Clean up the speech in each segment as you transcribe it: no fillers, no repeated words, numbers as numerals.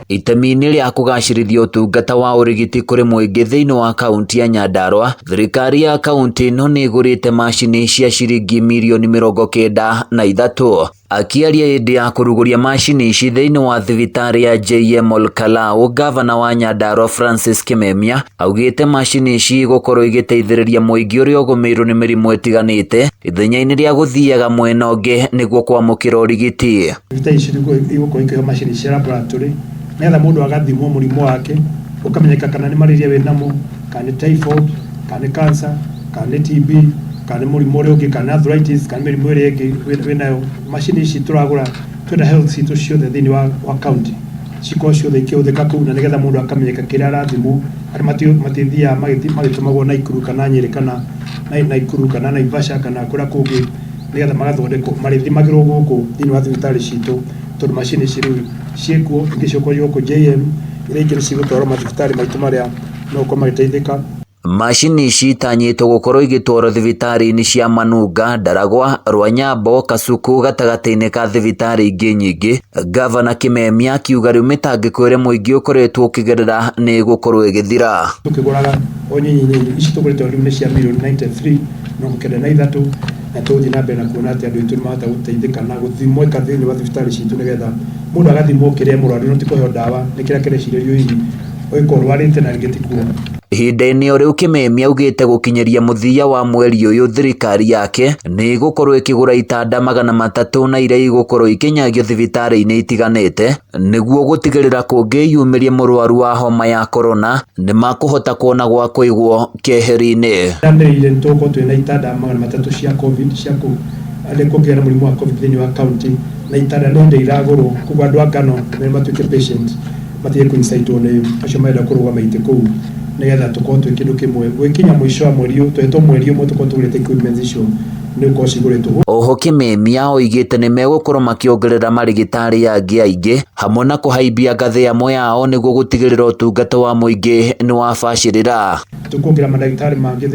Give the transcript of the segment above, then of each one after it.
Itemi-inĩ rĩa kũgacĩrithia ũtungata wa ũrigiti kũrĩ mũingĩ thĩinĩ wa kaunti ya Nyandarua, thirikari ya kaunti ĩno nĩ ĩgũrĩte macini cia ciringi mirioni 93. Akĩaria hĩndĩ ya kũrugũria macini ici thĩinĩ wa thibitarĩ ya JM Olkalau, ngavana wa Nyandarua Francis Kimemia augĩte macini ici igũkorwo igĩteithĩrĩria mũingĩ ũrĩa ũgũmĩirwo nĩ mĩrimũ ĩtiganĩte ithenya-inĩ rĩa gũthiaga mwena ũngĩ nĩguo kwamũkĩra ũrigiti. Thibitarĩ ici igũkorwo ikĩheo macini cia laboratory nĩgetha mũndũ agathimwo mũrimũ wake ũkamenyeka kana nĩ malaria wĩ namo, kana nĩ typhoid, kana nĩ cancer, kana nĩ TB, kana nĩ mũrimũ ũrĩa ũngĩ, kana nĩ arthritis, kana nĩ mĩrimũ ĩrĩa ĩngĩ wĩ nayo. Macini ici tũragũra twenda health citũ ciothe thĩinĩ wa county cikorwo ciothe ikĩhũthĩka kũu na nĩgetha mũndũ akamenyeka kĩrĩa arathimwo arĩa matithiaga magĩtũmagwo Naikuru kana Nyĩrĩ kana Naikuru kana Naivasha kana kũrĩa kũngĩ nĩgetha magathondekwo marĩthimagĩrwo gũkũ thĩinĩ wa thibitarĩ citũ tondũ macini ici rĩu ciĩkuo, ingĩ cigũkorwo gũkũ JM, iria ingĩ nĩ cigũtwarwo mathibitarĩ maitũ marĩa megũkorwo magĩteithĩka. Macini ici itanyĩtwo gũkorwo igĩtwarwo thibitarĩ-inĩ cia Manunga, Ndaragwa, Rwanyambo, Kasuku gatagatĩ-inĩ ka thibitarĩ ingĩ nyingĩ. Ngavana Kimemia akiuga rĩu mĩtangĩko ĩrĩa mũingĩ ũkoretwo ũkĩgerera nĩ ĩgũkorwo ĩgĩthira. Tũkĩgũraga o nyinyi nyinyi, ici tũgũrĩte rĩu nĩ cia mirioni 93 93, na tũgũthiĩ na mbere na kuona atĩ andũ aitũ nĩ mahota gũteithĩka na gũthimwo thĩinĩ wa thibitarĩ citũ nĩgetha mũndũ agathimwo kĩrĩa mũrwaru no ti kũheo ndawa nĩ kĩrĩa kĩrecirĩrio hihi ũgĩkorwo ũrwarĩte na rĩngĩ ti kuo. Ihinda-inĩ o rĩu Kimemia augĩte gũkinyĩria mũthia wa mweri ũyũ thirikari yake nĩ ĩgũkorwo ĩkĩgũra itanda 300 na iria igũkorwo ikĩnyagio thibitarĩ-inĩ itiganĩte nĩguo gũtigĩrĩra kũngĩyumĩria mũrwaru wa homa ya korona nĩ makũhota kuona gwa kũigwo keheri-inĩ. Yambĩrĩire nĩ tũgũkorwo twĩna itanda 300 cia covid cia kũ arĩa kũngĩgĩa na mũrimũ wa covid thĩinĩ wa county na itanda nĩ hĩndĩ iragũrwo koguo andũ a ngano nĩ matuĩke patient matige kũinsaitwo nĩ acio marenda kũrũgama itĩ kũu nĩgetha tũkorwo twĩ kĩndũ kĩmwe gwĩkinya mũico wa mweri ũyũ tũhetwo mweri ũmwe tũkorwo tũgũrĩte equipments icio nĩ gũkorwo cigũrĩtwo. Oho Kimemia oigĩte nĩ megũkorwo makĩongerera marigitari angĩ aingĩ hamwe na kũhaimbia ngathĩ amwe ao nĩguo gũtigĩrĩra ũtungata wa mũingĩ nĩ wabacĩrĩra. Tũkuongerera mandagĩtarĩ mangĩ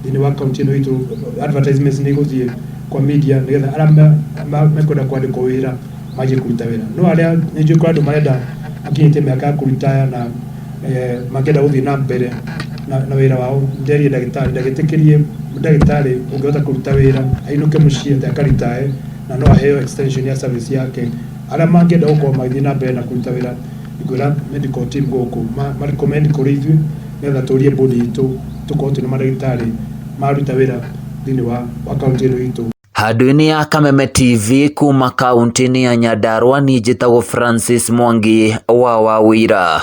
thĩinĩ wa county ĩno itũ, advertisements nĩ igũthiĩ kwa media nĩgetha arĩa mekwenda kwandĩkwo wĩra manjie kũruta wĩra, no arĩa nĩ njũĩ kũrĩ andũ marenda makinyĩtie mĩaka ya kũritaya na mangĩenda gũthiĩ na mbere na wĩra wao, nderie ndagĩtarĩ ndagĩtĩkĩrie ndagĩtarĩ ũngĩhota kũruta wĩra ainũke mũciĩ atĩ akaritae na no aheo extension ya service yake. Arĩa mangĩenda gũkorwo magĩthiĩ na mbere na kũruta wĩra ngwĩra medical team gũkũ ma recommend kũrĩ ithuĩ nĩgetha tũrie board itũ tũkorwo twĩna mandagĩtarĩ maruta wĩra thĩinĩ wa county ĩno itũ. Handũ-inĩ ya Kameme TV kuma kaunti-inĩ ya Nyandarua, niĩ njĩtagwo Francis Mwangi wa Wawira.